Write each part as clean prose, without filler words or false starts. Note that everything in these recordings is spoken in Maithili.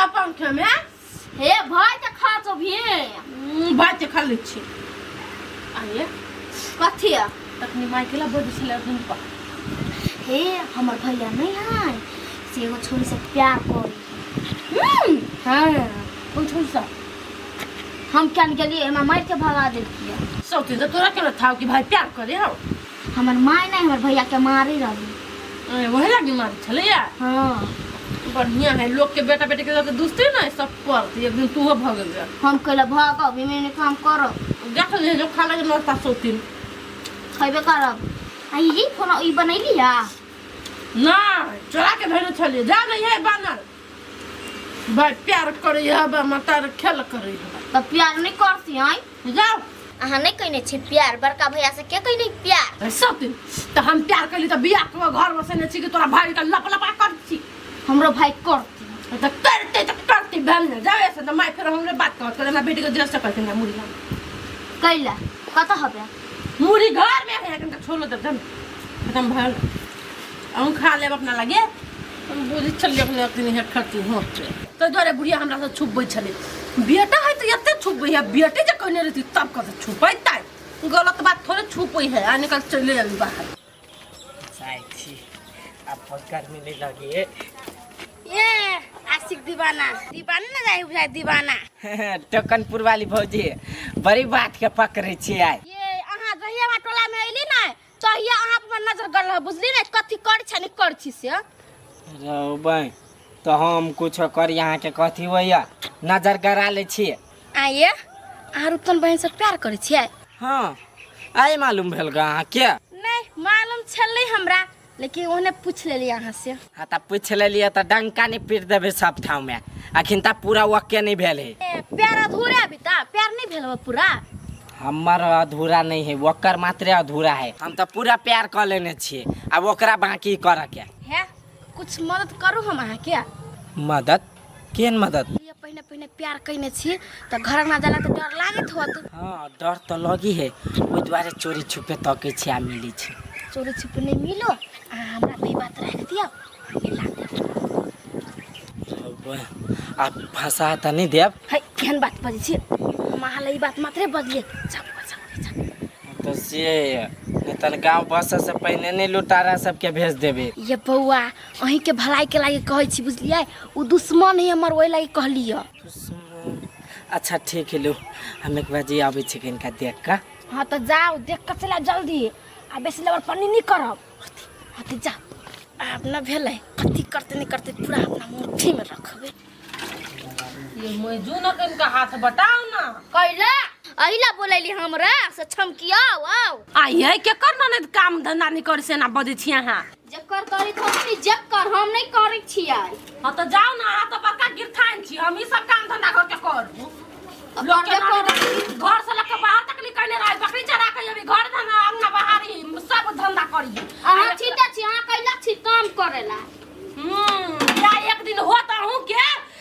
रह पंखे में। हे भाई तऽ खा चो भी। भात के खा लै छी। आये। कथी है? तखनी माय केला बजै छलै दिन पर। हे हमर भैया नहीं है से एगो छोरी से प्यार करी। हाँ। कोन छोरी से? हम क्या गेलिए, हमरा मार के भगा देलकिए। सब दिन तऽ तोरा केना था कि भाई प्यार करे हौ? हमर माय नहीं, हमर भैया के मारे रही। वही लागी मारे छलैया? हाँ। बढ़िया है, लोग के बेटा बेटी के लग दुस्ती ना सब पड़ती, एक दिन तू भग गया। हम कहले भाग अभी मैंने काम करो। देख ले जो खा लगे नाश्ता सौतीन। खैबे करब। आ ई फोन ई बनैली या? ना चोरा के धरे छलिए, जा नहीं है बनल। भाई प्यार करे है बा माता रे खेल करे है। तो प्यार नहीं करती आई? जाओ। अहाँ नहीं कहने छी प्यार, बड़का भैया से के कहने प्यार? सौतीन तो हम प्यार करली तो बियाह के घर बसेने छी कि तोरा भाई के लप लपा कर छी। हमरो भाई करती। तो करते तो करती भेल ने जावे से तो my फेर हमरे बात कहत करे, हमरा बेटी के जस कहते ना मुड़ी ला। कैला कत हबे? मुड़ी घर में है, कनका छोड़ दे जम खत्म भेल। अहूँ खा लेब अपना लगे। हम बुझि छलियै अपने अखनी हे खर्ची होते तो दुआरे बुढ़िया हमरा से छुपबै छलै। बेटा है तो एते छुपबै है, बेटे जे कहने रहती तब कत छुपैतै। गलत बात थोड़े छुपै है, आ निकल चले अभी बाहर। जाइ छी अब बहुत गर्मी नहीं लगी है। ये आशिक दीवाना दीवाना ना जाए बुझाए दीवाना। टोकनपुर वाली भौजी बड़ी बात के पकड़े छी आइ। ये अहाँ जहिया हमरा टोला में अयली ना तहिया अहाँ पर नजर गड़ल है, बुझली ना कथी कर छै नहीं कर छी से। रौ तो हम कुछ कर यहाँ के कथी होइया नजर गड़ा ले छी। आइए अहाँ रुपतन बहन से प्यार करै छियै? हाँ आइ मालूम भेल गा अहाँ के? नहीं मालूम छलै हमरा, लेकिन ओहने पूछ लेली अहाँ से। हाँ तऽ पूछ लेलियै तऽ डंका नहीं पीट देबै सब ठाव में, अखन तक पूरा ओके नहीं भेल है। ए, प्यार अधूरा अभी तक प्यार नहीं भेल हो पूरा? हमर अधूरा नहीं है, ओकर मात्रे अधूरा है। हम तऽ पूरा प्यार कऽ लेने छियै, आब ओकरा बाकी करऽ के है। कुछ मदद करू हम अहाँ के? मदद? केहन मदद? ये पहिने पहिने प्यार कयने छी तऽ घर अंगना जाला तऽ डर लागैत होत। हाँ डर तऽ लगी है, ओहि दुआरे चोरी छुपे तकै छी आ मिली छी। चोरी छुपे नहीं मिलो, अहाँ हमरा पे बात राखि दियौ, हम मिला देब। आ फंसा तऽ नहीं देब? है केहन बात बजै छी, हम अहाँ लए ई बात मात्रे बजलियै। जाउ जाउ जाउ। तो से नहीं तऽ गाँव बस से पहिने नहीं लुटारा सबके भेज देबे। ये बौआ अहीं के भलाई के लागे कहै छी बुझलियै, उ दुश्मन है हमर, ओहि लागे कहलियै। अच्छा ठीक है लो, हम एक बार जी आबै छी कनिका देख कऽ। हाँ तऽ जाउ देख कऽ चलि आउ जल्दी, आ बेसी लेबर पन्नी नहि करब। हती जा, आब न भेलै कथी करतै नहि करतै, पूरा अपना मुट्ठी में रखबै। ये मजू न कनिका हाथ बटाउ ना। कैला अहिला बोलैली हमरा से छमकियाओ आओ। आइए के कर ननद काम धंधा नहीं कर से ना बजै छी अहाँ। जकर करी थोड़ी जकर हम नहीं करै छियै। हाँ तो जाओ ना, अहाँ तो बड़का गिरथान छी, हम ई सब काम धंधा घर के करू। लोग के ननद घर से लग के बाहर तक नहीं कहने रहे, बकरी चरा के अभी घर धंधा अंगना बाहरी सब धंधा करिए। अहाँ छीटे छी, अहाँ कैला छी काम करेला? या एक दिन होत अहूँ के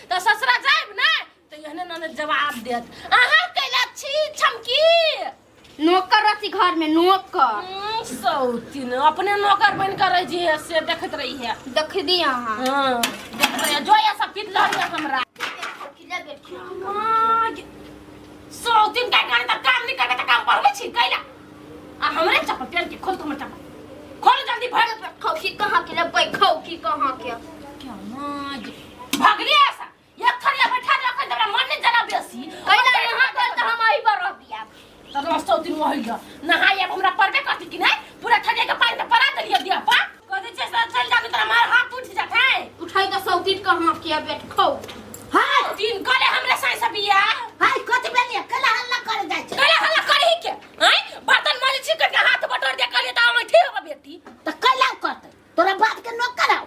तो ससुरा जाइब ना तो एहने ननद जवाब देत, अहाँ कैला छी छमकी? नौकर रहती घर में नौकर। सौतीन अपने नौकर बन कर रही है से देखत रही है। देख दी अहाँ। हाँ, देखत रही है। जो ये सब पीट लड़ी है हमरा। सौतीन का करे त काम नहीं करे त काम पड़बै छी कैला? आ हमरे चप्पल पेन के खोल, तो हमर चप्पल खोल जल्दी भर। खौखी कहाँ के लेबै, खौखी कहाँ के? क्या माज भगली ऐसा एक थरिया बैठा दे अखन हमरा मन नहीं जरा बेसी। कैला यहाँ कर त हम एही पर रह दिया। त रस्तो दिन वही ल नहाय अब हमरा परबे करती कि नहीं? पूरा थरिया के पानी त परा देलिए दिया पा कह दे छै चल जा तोरा मार हाथ उठ जात है। उठाई त सौतीन कहाँ के बैठ खौ। हां तीन कले हमरे साई से बिया। हाय कथि भेलिए कला हल्ला करे जाय छै? कला हल्ला करही के हैं बर्तन माजे छी के हाथ बटोर दे कहलिए त हम ठीक हो बेटी। त कैला करतै तोरा बाप के नौकर आओ।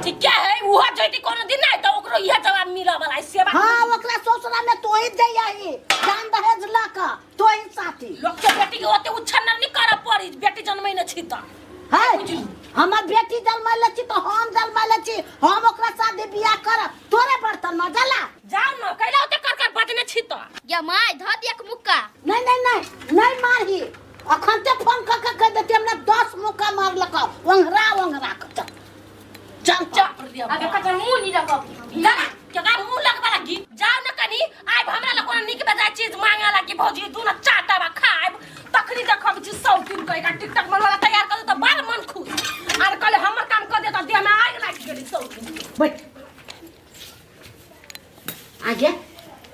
ठीक है उहा जैती कोनो दिन नहीं त ओकरो इहे जवाब मिलऽ वाला है सेवा। हां ओकरा ससुरा में तोही जइयाही दान दहेज ल क तोही साथी। लोक के बेटी के ओते उछन्न नहीं करऽ पड़ी, बेटी जन्मै न छी त। है हमर बेटी जन्मैले छी त हम जन्मैले छी, हम ओकरा शादी बियाह करब, तोरे बर्तन मजला। जाओ न कैला ओते कर कर बजने छी त। या my ध दियक मुक्का। नहीं नहीं नहीं नहीं मारही, अखन ते फोन क के कह देती हमरा 10 मुक्का मारलक ओंघरा ओंघरा के। चल चल चल अब एकर मुंह नहीं रखब। जा केकरा मुंह लगबा लगी जाओ न कनी आब हमरा लग कोनो नीक बेजाय चीज मांगे लगी भौजी दू न चाटा बा खाएब तखनी देखब छी 100 दिन कहिका टिकटक बनवाला तैयार कर दे त बाल मन खुश आर कहले हमर काम कर दे त देह में आग लागि गेली 100 दिन। बैठ आगे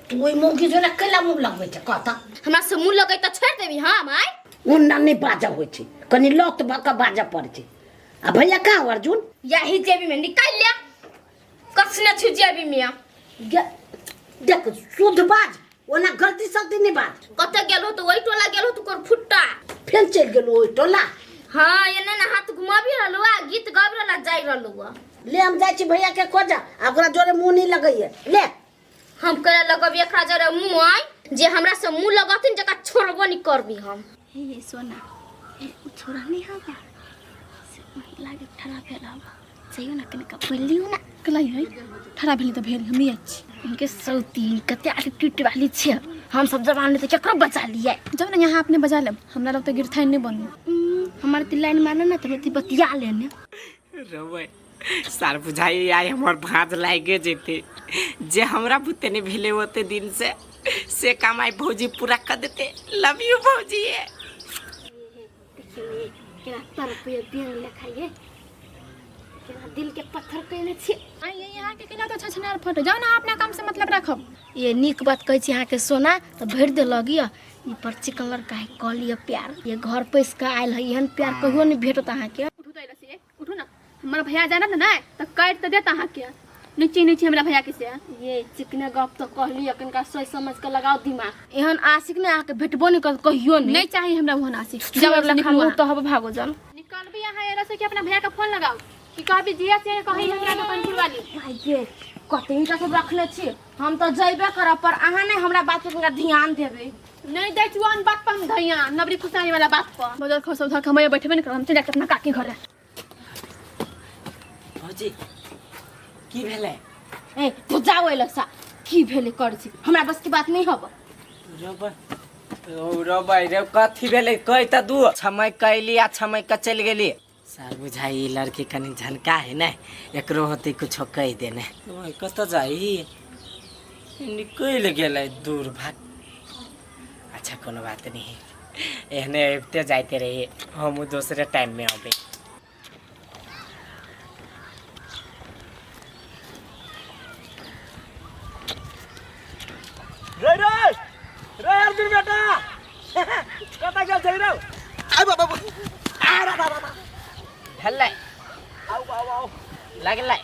तू ओहि मौगी जोरे कैला मुँह लगबै छै कहता? हमरा से मुँह लगै तऽ छोड़ि देबी हम आइ? ओना नहि बाजऽ होइ छै, कनि लत भऽ कऽ बाजऽ पड़ै छै। आ भैया कहाँ हो अर्जुन? यही जेबी में निकालि ले, कसने छी जेबी में। देख शुद्ध बाज, ओना गलती सलती नहि बाज। कतऽ गेल हो तऽ ओहि टोला गेल हो तू कर फुट्टा। फेर चलि गेलहुँ ओहि टोला? हाँ एने ने हाथ घुमाबी रहलू आ गीत गाबि रहल आ जाइ रहलू आ। ले हम जाइ छी भैया के खोजऽ, आ ओकरा जोरे मुँह नहि लगैये। ले हम करे लगब एकरा जरे मुँह आइ, जे हमरा से मुँह लगथिन जकरा छोड़बो नहीं करबी हम। हे सोना, हे उ छोरा नहीं हवा से महिला के ठड़ा भेल हवा, चाहियो ना कनिका बोलियो ना। कलाई है ठड़ा भेल तऽ भेल, हम नहीं अच्छी इनके सौतीन कते एटीट्यूड वाली छे, हम सब जवान तऽ केकरो बचा लिए। जब ना यहाँ अपने बजा लेब, हमरा लग तऽ गिरथाइन नहीं बनू। हमारे तो लाइन मारना ना तो बतिया लेने। रबै सार बुझाई आइ हमर भाँज लागे जेते, जे हमरा बुते नहीं भेले ओते दिन से काम आइ भौजी पूरा कर देते। लव you भौजी। देखियो ये केना तरपे बेंग लेखाइए, केना दिल के पत्थर कयने छी। आइ ये यहाँ के केना तो छछनार फोटो, जाओ ना अपना काम से मतलब राखब। ये नीक बात कहै छी अहाँके सोना तऽ भरि देलक यऽ। ई पर चिकन लड़का है कऽ लिअ प्यार, ये घर पैस कऽ आयल है, एहन प्यार कहियो नहि भेटत अहाँके। उठू तऽ अइला से उठू ना, हमर भैया जानत ना तऽ काटि तऽ देत अहाँके। नहीं चिन्है छी हमरा भैया के से। ये चिकने गप तऽ कहली, कनिका सोचि समझ के लगाओ दिमाग। एहन आशिक ने अहाँके भेटबो नहि करत कहियो नहि। नहीं चाहिए हमरा ओहन आशिक। जाओ जाओ लखा निकलू मुँह तऽ हब भागो जान। निकलबी अहाँ एला से कि अपना भैया के फोन लगाओ कि कहबी जिया से कही हमरा के कंपुर वाली। भाई कते ईंटा सब रखले छी, हम तऽ जइबे करब पर अहाँ नहि हमरा बात पर कनिका ध्यान देबै। नहीं दै छी ओहन बात पर हम ध्यान, नबरी खुशानी वाला बात पर। बदल खसौ धक हम बैठबे नहि करब, हम चलि जायब अपना काकी घरे। भौजी की भेलै? ए तू जाओ एला सा, की भेलै कर छी, हमरा बस के बात नहीं हब। रबै ओ रबै रे कथी भेलै कहि तऽ दू। छमय कैली आ छमय के चलि गेली। सार बुझाई ई लड़की कनि झनका है ने, एकरो होते कुछो कहि देने। ओए कतऽ जाई, निकलि गेलै दूर भाग। अच्छा कोनो बात नहीं, एहने अबिते जाइते रहिए, हमहूँ दोसरे टाइम में अबै। रे रे रे अर्जुन बेटा कतऽ गेल छही रौ? आइ बाबा आ रे बाबा भेलै आउ आउ आउ लगलै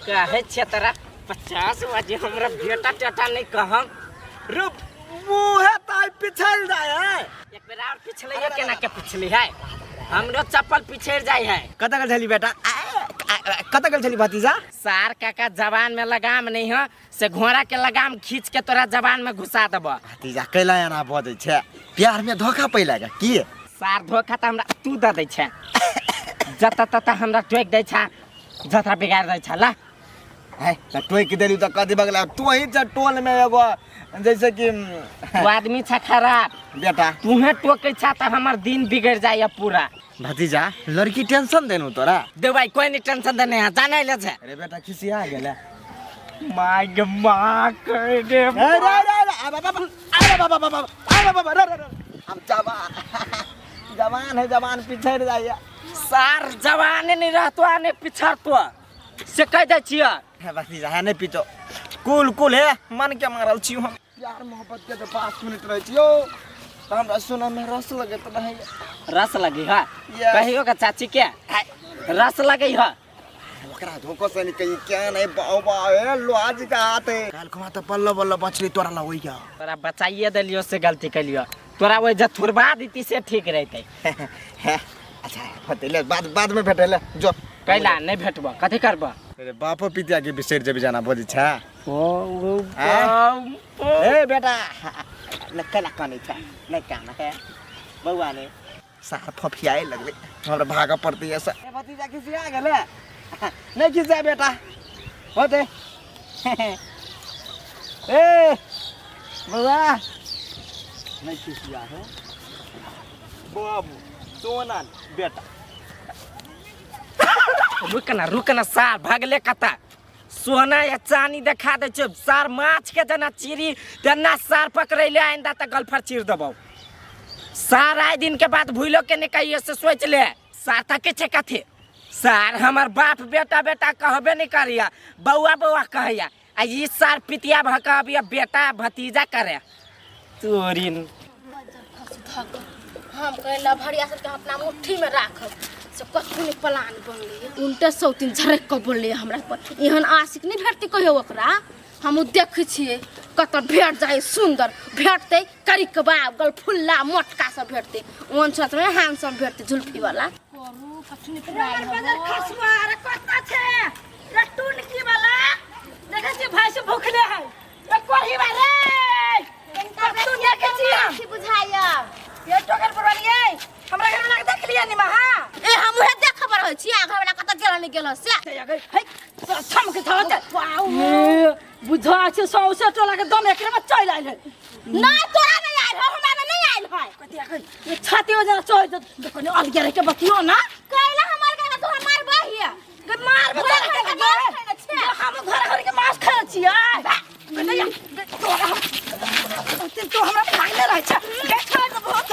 कहै छियै तोरा 50 बजे हमरा बेटा टेटा नहीं कहम। रुप मुँहे तऽ पिछड़ जाय है। एक बेर और पिछले है, केना के पिछली है, हमरो चप्पल पिछड़ जाय है। कतऽ गेल छली बेटा? कतऽ गेल छली भतीजा? सार काका जबान में लगाम नहीं है से घोड़ा के लगाम खींच के तोरा जबान में घुसा देबो। भतीजा कैला एना बजै छै, प्यार में धोखा पैला गे की? सार धोखा तऽ हमरा तू दऽ दै छै, जतऽ ततऽ हमरा टोकि दै छै, जतरा बिगाड़ दै छै। ला है तऽ टोकि देली तऽ कथी बगला, तू ही छ टोल में एगो जैसे कि तू आदमी छ खराब बेटा, तूहे टोकै छ तऽ हमर दिन बिगड़ जाइए पूरा। भतीजा लड़की टेंशन देनु तोरा? देबै कोई नहीं टेंशन देने है, जानै ले छै। अरे बेटा खिसिया गेलै। My गे माँ कह दे। रे रे रे रे आ बाबा अरे बाबा बाबा अरे बाबा रे रे रे हम जवान जवान है, जवान पिछड़ जाइए। सार जवाने नहीं रहतो आ नहीं पिछड़तो से कह दै छियै। हे भतीजा है नहीं पीतो, कुल कुल है मन के मारल छी हम। प्यार मोहब्बत के जो बात सुनैत रहै छियौ तऽ हमरा सुनऽ में रस लगैत रहैए। रस लगी है? Yes. कहियो के चाची के रस लगी है? ओकरा धोखो से निकली क्या नहीं बाऊ बाऊ ए लोहा जी का हाथ है। काल खुमा तऽ बल्ल बल्ल बचली तोरा ला ओइ जा। तोरा बचाइए देलियो से गलती कलियो, तोरा ओइ जथुरबा दीती से ठीक रहतै। अच्छा बतैले बाद बाद में भेटैले जो। कैला नहीं भेटबो कथी करबो? अरे बापो पितिया के बिसरि जेबी जाना बजै छै। ओ ए बेटा न कैला कानै छै, नहीं कान है बौआ ने सार फफियाए लगलै, हमरा भागऽ पड़तै ऐसा। ए भतीजा खिसिया गेलै? नहीं खिसिया बेटा होते। ए बौआ नहीं खिसिया है बाबू सोना बेटा। रुकना रुकना सार भागले कता सोना या चानी देखा दै छौ सार माछ के जेना चिरी तेना सार पकड़ैले आइंदा तऽ गलफर चीर देबौ। सार आइ दिन के बाद भूलो के नहीं कहियो से सोच ले। सार तके छै कथी? सार हमर बाप बेटा बेटा कहबे नहीं करिया, बौआ बौआ कहैया। आ ई सार पितिया भ कहबिया बेटा भतीजा करे। तोरी हम कहला भरिया सबके अपना मुट्ठी में राखब से कथू नहीं प्लान बनले। उनटे सौतीन झरक के बोलले हमरा पर, एहन आशिक नहीं भेटते कहियो ओकरा। हम देखै छियै कतऽ भेट जाय सुंदर भेटतै, करिकबा गलफुल्ला मोटका सब भेटतै, ओहन छत में हैंडसम भेटतै जुल्फी वाला। खसुआ अरे कत्ता छै रे टुनकी वाला, देखै छियै भाई से भूखले है रे कोढ़ी वाले कत्तू देखै छियै हम। बुझाइया ये टोकर परवालियै हमरा घर में देख लिया नि महा। ए हम उहे देख रहल छी, आ घर वाला कतऽ गेल नहीं गेल से। हे थम के थम वाओ बुझा छै सौसे टोला के दम एकरे में चल आइल है। नहीं तोरा नहीं आइल है, हमरा में नहीं आइल है। कथी आखै ये छाती हो जना चल देखो ने अलगे रह के बतियो ना। कैला हमर के तो हमार बहिया के मार घर घर के मांस खाइ छियै। हम घर घर के मांस खाइ छियै। तोरा तो हमरा भागले रहै छै के खाइ के बहुत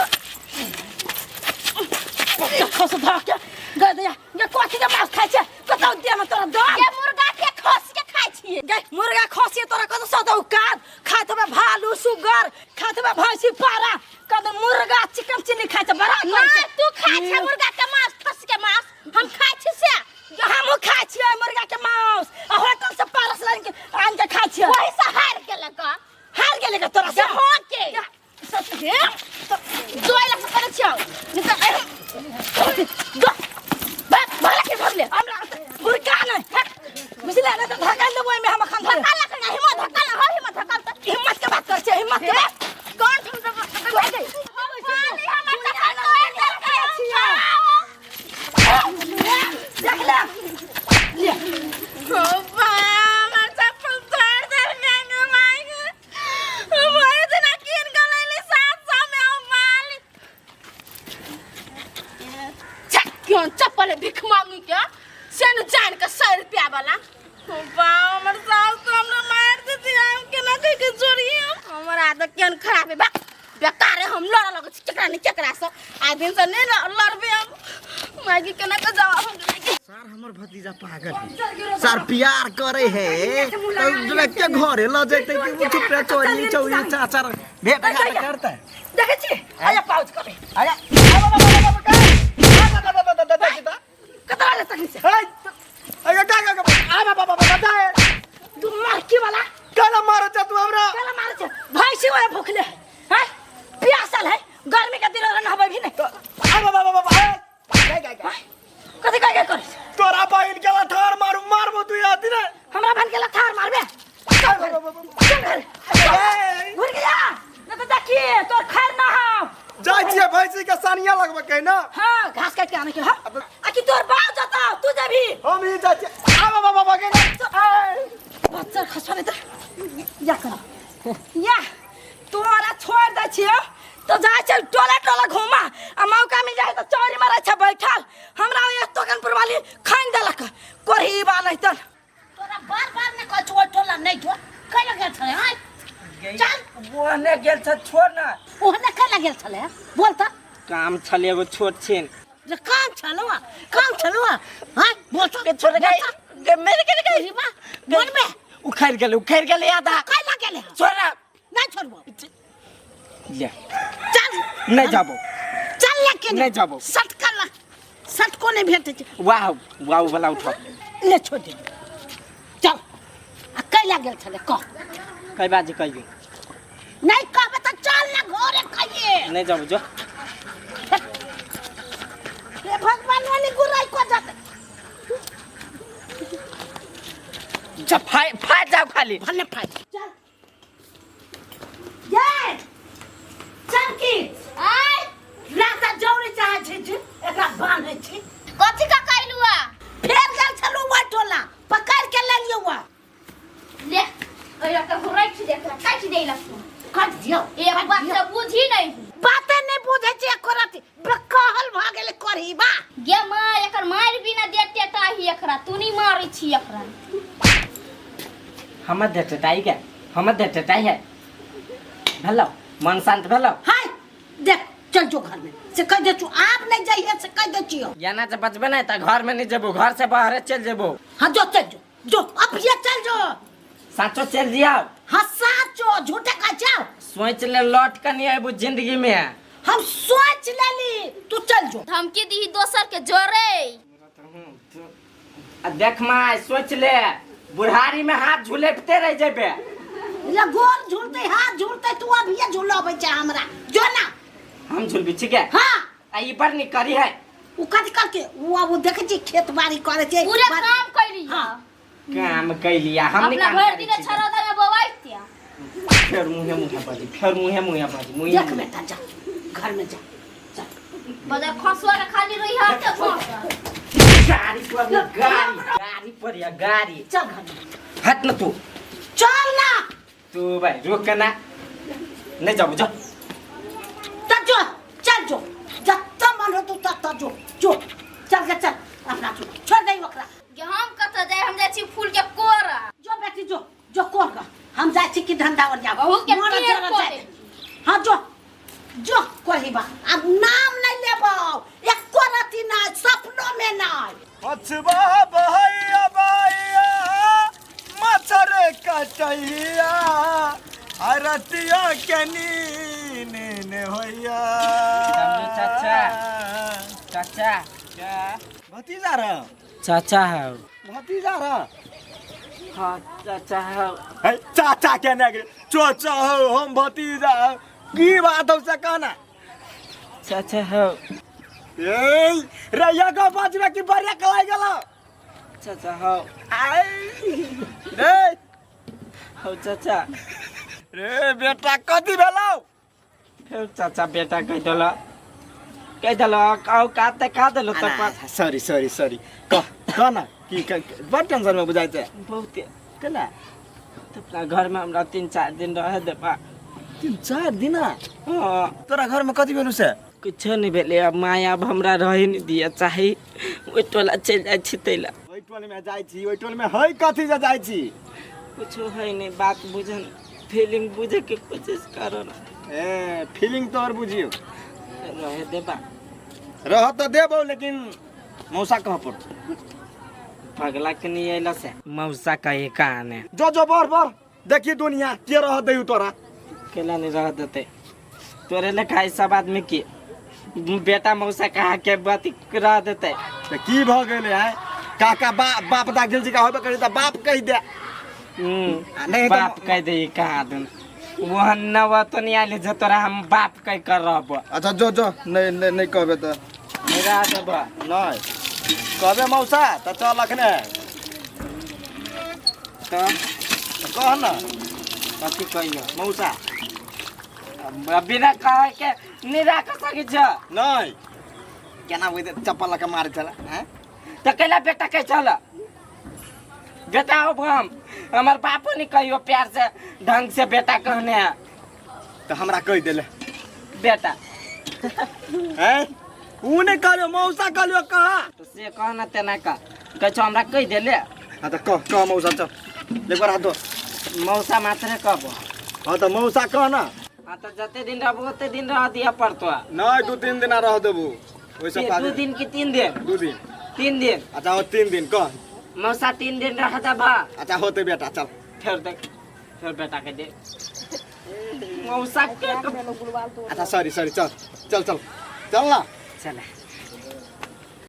खस धऽ के गए दैया गे कथी के मांस खाइ छै कतौ दे में तोरा दम। गे मुर्गा के खसी के खाइ छियै। गे मुर्गा खसी तोरा कतौ सदौ काज खाइत होबे भालू सुगर खाइत होबे भैंसी पारा कद मुर्गा चिकन चिल्ली खाइ छै बड़ा। नहीं तू खाइ छै मुर्गा के मांस खसी के मांस, हम खाइ छी से। हमहूँ खाइ छियै मुर्गा के मांस आ होटल से पारस लाइन के आनि के खाइ छियै। वही से हार गेलक ग। हार गेलै ग तोरा से? हाँ के। सच के? दोय लाख से करै छियौ। नहीं तऽ दो। भाग, भाग के भगले। हमरा मुर्गा नहि। बुझले नहि तऽ धकेल देबो एहिमे हम अखन धरे। धक्का लग ना, हिम्मत धक्का लग, हो हिम्मत धक्का तऽ। हिम्मत के बात करै छियै, हिम्मत के बात। कौन तुम सब पानी हमर चप्पल तोड़ि देलकै। देख ले। ले। बाबा, हमर चप्पल तोड़ि देलकै गे माय गे। भरि दिना कीन कऽ लैली 700 में हम मालिक। छे, केहन चप्पल है भिख मांगी के, से न जान के 100 रुपया वाला। बाबा, हमर सास तो हमरा मारि देतै, हम केना कहि के जोड़ियै? हमर आदत केहन खराब है, बा बेकार है, हम लड़ऽ लगै छी केकरा ने केकरा से। आइ दिन से नहि लड़बै हम। मायके केना के जवाब हम देबै? सार हमर भतीजा पागल है, सार प्यार करे है तो के घरे ल जैते कि वो चुप रे चोरी चोरी चाचा भेट घाट करते। देखै छी आया पाउज करे। आया कतरा ले तखनी से। अरे का का आ बाबा बाबा बता तू मार की वाला काला मारो छ तू हमरा। काला मारो छ भैंसी ओए भूखले है हैं प्यासल है, गर्मी के दिन नहबै भी नहीं। आ बाबा बाबा गाय गाय गाय कथि गाय गाय करै छ? तोरा बहिन के लथार मारू मारबो तू याद ने। हमरा बहिन के लथार मारबे? चल घर, चल घर। घुर गया न त देखिए तोर खैर ना हम जाय छियै भैंसी के सानिया लगबे के ना। हां घास काट के आने के। हां आ कि तोर बाप जता तू जेबी? हम ही जाय छियै। आ बाबा बाबा के बच्चा खसवा नहीं त या कर या तोरा छोड़ दै छियो तो जाय छै टोला टोला घुमा आ मौका मिल जाय त चोरी मारै छै बैठल। हमरा ओइ तोकनपुर वाली खाइन देलक कोरही बा नहीं त। तोरा बार बार ने कहै छौ ओइ टोला नहीं जो, कैला गेल छलै आँय? चल। ओहने गेल छ छोड़ ना। ओहने कैला गेल छलै बोल त। काम छलै एगो छोट छिन। जे काम छलौ आ, काम छलौ आ, आँय? बोल त। के छोड़ गई, गे मेरे के गई। कोरही बा, बोल बे। उखड़ गेलै, उखड़ गेलै आधा। कैला गेलै? छोड़ ना। नहीं छोड़बो। ले। चल। नहीं जाबो। चल ले के नहीं जाबो। सटका ला। सटको नहीं भेटै छै। वाह, वाह वाला उठाओ। ले छोड़ दे। चल। आ कैला गेल छलै कह। कई बाजी कहियो। नहीं कहबे त चल ना घरे कहिए। नहीं जाबो जो। हे भगवान वाली गुराई को जाते। जा फाइ फाइ जाओ खाली। भन्ने फाइ। चल। ये चमकी। आय। राता जौरे चाहे छी छी एकरा बान्है छी। कथी का कैलुआ? फेर गेल छलु ओइ टोला पकड़ के ले लियौ। ले ओइ के घुराइ छी देखला काटि देलक तू। काट दियौ। एक बात से बुझी नहीं। बाते नहीं बुझै छी एको रति। बेकहल भ गेलै करही बा। गे माँ एकर मारि बिना देते ताही एकरा तू नहीं मारै छी एकरा। हमर देह टटाई के हमर देह टटाई है भेलो मन शांत भेलो। हाय देख चल जो घर में से कह दे छु आप नहीं जाइए से कह दे छियो। याना से बचबे नहीं त घर में नहीं जेबो, घर से बाहर चल जेबो। हाँ जो चल जो, जो अब ये चल जो। साचो चल जियाओ। हाँ साचो, झूठे का जाओ। सोच ले लौट के नहीं आबू जिंदगी में। हम सोच लेली तू चल जो। धमकी दी दोसर के जोरे। आ देख माय सोच ले बुढ़ारी में हाथ झुलेपते रह जेबे। ले गोर झूलते हाथ झूलते तू अब ये झूलाबै छै हमरा जो ना। हम झूलबी ठीक है। हाँ आ ई पर नहीं करी है उ कथी करके उ अब देखे छी खेत बाड़ी करे छै पूरा काम कैली। हाँ काम कैलिया हम नहीं अपना काम भर करै दिन छी। छरौदा में बवाइतिया। फेर मुहे मुहे बाजी, फेर मुहे मुहे बाजी, मुहे देख मुहे। बेटा जा घर में जा चल। बजा खसुआ के खाली रही हर ते घोस। गाड़ी पर ना, गाड़ी गाड़ी पर या गाड़ी। चल घर में हट ना तू चल ना तू भाई रुक ना नहीं जाबू जा। त जो चल जो जत्ता मन हो तू तत्ता जो जो चल के चल अपना जो छोड़ दे ओकरा। के हम कत जाय हम जाय छी फूल के कोरा। जो बेटी जो जो कोर का हम जाय छी कि धंधा और जाब बहुत के मर टेर जरा को जाय। दे। हाँ जो जो कोहिबा अब नाम नहीं लेबो एको रति नहीं सपनों में नहीं। अछबा बहैया बहैया मच्छर कटैया अरतिया के नीन होइया। चाचा चाचा क्या भतीजा रहा चाचा है भतीजा रहा। हाँ चाचा है। है चाचा के नहीं चाचा हो हम भतीजा हो की बात हो से कहना चाचा है। ए रैया का बाजरा की बढ़िया कलाई गेलो चाचा हो आई रे हो चाचा रे बेटा कथी भेलौ। फेर चाचा बेटा कह देला कह देला काऊ काते का देलो त सॉरी सॉरी सॉरी कह कह ना की बड़ टेंशन में बुझाइ छै बहुत केना। त अपना घर में हमरा 3-4 दिन रह देबा। 3-4 दिन? हाँ तोरा घर में कथी भेलौ से? कुछो नहीं भेलै। अब माय अब हमरा रहे नहीं दिया चाही ओहि टोला चलि जाइ छी तैला। ओहि टोल में जाइ छी ओहि टोल में है कथी जे जाइ छी? कुछो है नहीं बात बुझन फीलिंग बुझे के कोशिश करो ना। ए फीलिंग तोहर बुझियो रहे देबा। रह त देबौ लेकिन मौसा कह पर पगला के नहीं अइला से मौसा कहे कहाने जो जो बर बर देखी दुनिया के रह देउ तोरा केला नहीं रह देते तोरे लेखा सब आदमी के बेटा मौसा कहा के बात रह देते त की भ गेलै है काका बाप दा गेल जी का होबे करी त बाप कहि दे। नहीं बाप कह दे कहा दुन वहन नव तो नहीं आइले जे तोरा हम बाप कह कर रहब। अच्छा जो जो नहीं नहीं नहीं कहबे त नहीं रह देब नहीं कहबे मौसा त चल अखने त कह न कथी कहियो मौसा बिना कहे के नहीं राख सकै छ। नहीं केना ओइ चप्पल लके मारे छला हैं त कैला बेटा कह चल बेटा हो हम हमार बापो नहीं कहियो प्यार से ढंग से बेटा कहने है त हमरा कहि देले बेटा हैं उ नहीं कहलियो मौसा कहलियो कहा तो से कह ना तेना का कह छो हमरा कहि देले। हां त कह कह मौसा चल एक बार हाथ दो मौसा मात्र कहबो। हां त मौसा कह ना। हां त जते दिन रहबो ओते दिन रह दिया पड़तो। नहीं 2-3 दिन रह देबो ओइसे 2 दिन की 3 दिन? 2 दिन 3 दिन। अच्छा हो 3 दिन कह मौसा 3 दिन रह देबा। अच्छा होते बेटा चल फेर देख फेर बेटा के दे मौसा के। अच्छा सॉरी सॉरी चल चल चल चल ना चल।